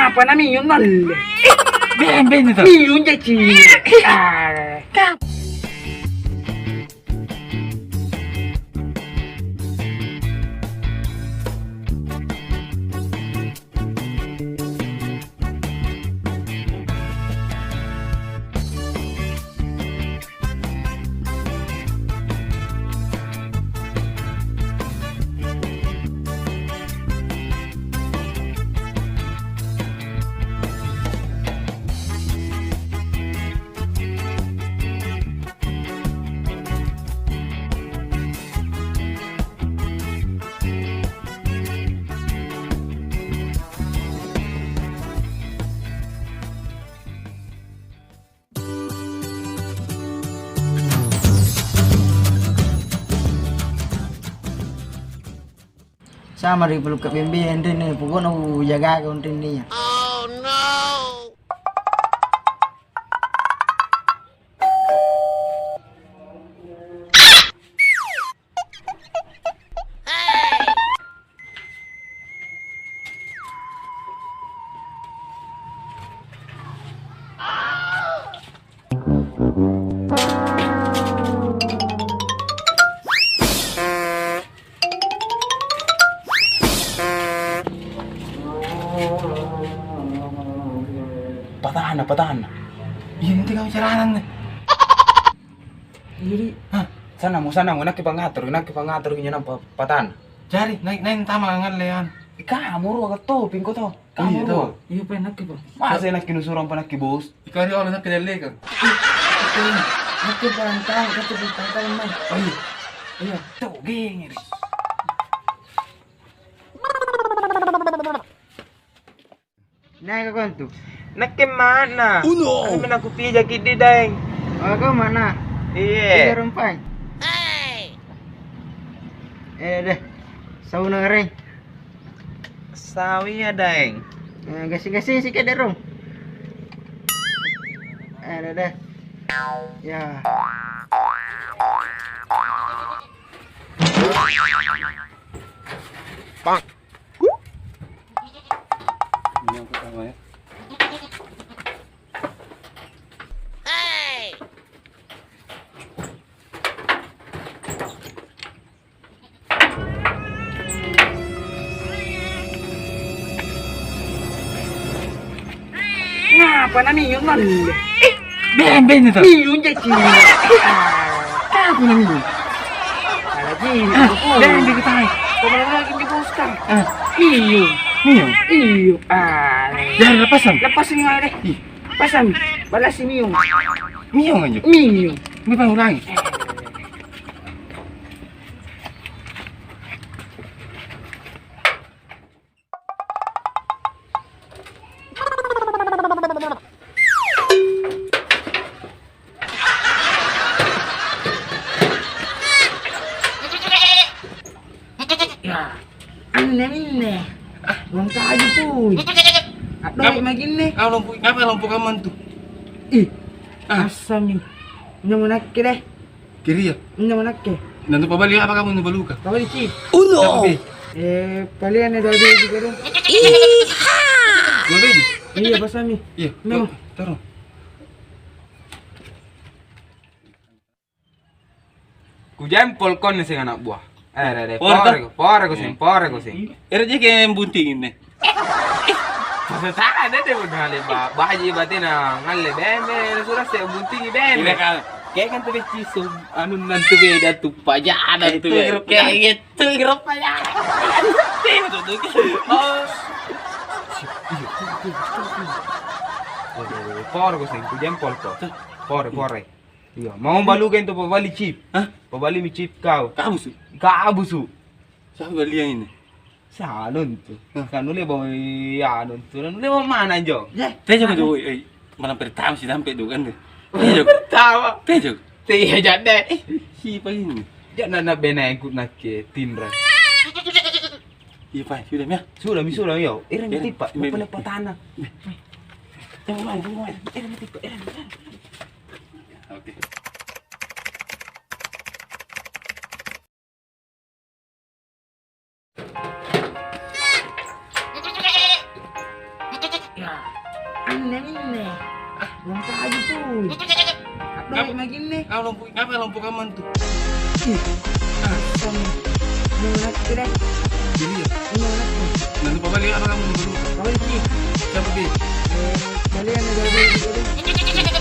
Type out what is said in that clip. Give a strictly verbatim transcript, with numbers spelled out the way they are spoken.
Apa namanya nalle? Bembe itu. Miyung jaci. Ah. Sama ri pulu' kabembe anrinni, pokokna kujagaga anrinni. Patana, patana. Iya, nanti kamu carana nih. Jadi, hah? Sanamo, sanamo, nakke pangatoro, nakke pangatoro injo nampa patana. Jari, naik, naik tama ngallean. Ika, muru agak topi engko to. Kamu iya, to. Iya, pa nakke, pa. Masa nakke nusurang pa nakke, Bos? Ika ri Allah nakke dallekang. Nakke pantang, nakke pantang mai. Oh iya. Iya. Tuh, geng. Naik kau tu. Nakke mana? Uno. Aku pijaki di daeng. Oh, kau mana? Iya. Tiga rompai. Eh, deh. Sauna ngareng. Sawi ya, daeng. Eh, gasing-gasing sikit deh, Rung. Eh, deh, deh. Ya. Pak. Ini yang pertama ya. Ngapa na miyung nalle? Eh, bembe ini tuh. Miyung jaci. Apa na miyung? Ala jini, ah, bembe kita. Kau mana lagi di Oscar? Ah. Miyung. Miyung? Iyo. Ah. Jangan lepasan. Lepasin deh. Ih. Pasang. Balas si miyung. Miyung aja. Miyung. Ini bang ulangi. Ya, anne minne. Ah, ruang kayu pun. Aduh, maginne. Ngapa lompo, ngapa lompo kamu tu? Ih, ah. Asami. Nyamu nakke deh. Kiri ya? Nyamu nakke. Nanti pabali apa kamu nubaluka? Pabali chip. Uno. Eh, palian ada dua juga dong. Dua biji? Iya, pasami. Iya, no. Taruh. Kujempol konne seng anak buah. Eh, deh, deh, pore, pore ko, pore ko seng, pore ko seng. Ere je ke bunting ini. Masa salah deh, deh, udah le, ba-, baji batena ngalle bembe, sudah saya buntingi bembe. Iya, kan. Kayak kan tuh beci sum, anu nantu beda tuh, pajana tuh. Kayak gitu, grup pajana. Oh. Pore ko seng, kujempol ko. Pore, pore. Iya, mau baluka itu pabali chip. Hah? Pabali mi chip kau. Kabusu. Kabusu. Siapa baliang ini? Salon tu. Hah? Kan nulle bawa anu tu, nulle bawa mana jo? Ya. Tejo ko, oi, oi. Malam pertama si sampai tu kan. Tejo. Pertama. Tejo. Iya jadde. Eh, si paling. Jangan nak bena ikut nakke Tindra. Iya, Pak, sudah ya. Sudah mi sudah yo. Eren tipa, lupa tanah. Jangan main, jangan main. Eren tipa, eren. Oke. Ya, Lompo aja tuh. Aduh, maginne. Kau lompo, apa lompo kamu tuh? Ih, ah, son. Ini mana kita deh? Jadi ya? Ini mana tuh? Nanti papa lihat apa kamu dulu. Apa sih? Siapa, Bi? Eh, kalian ada di sini.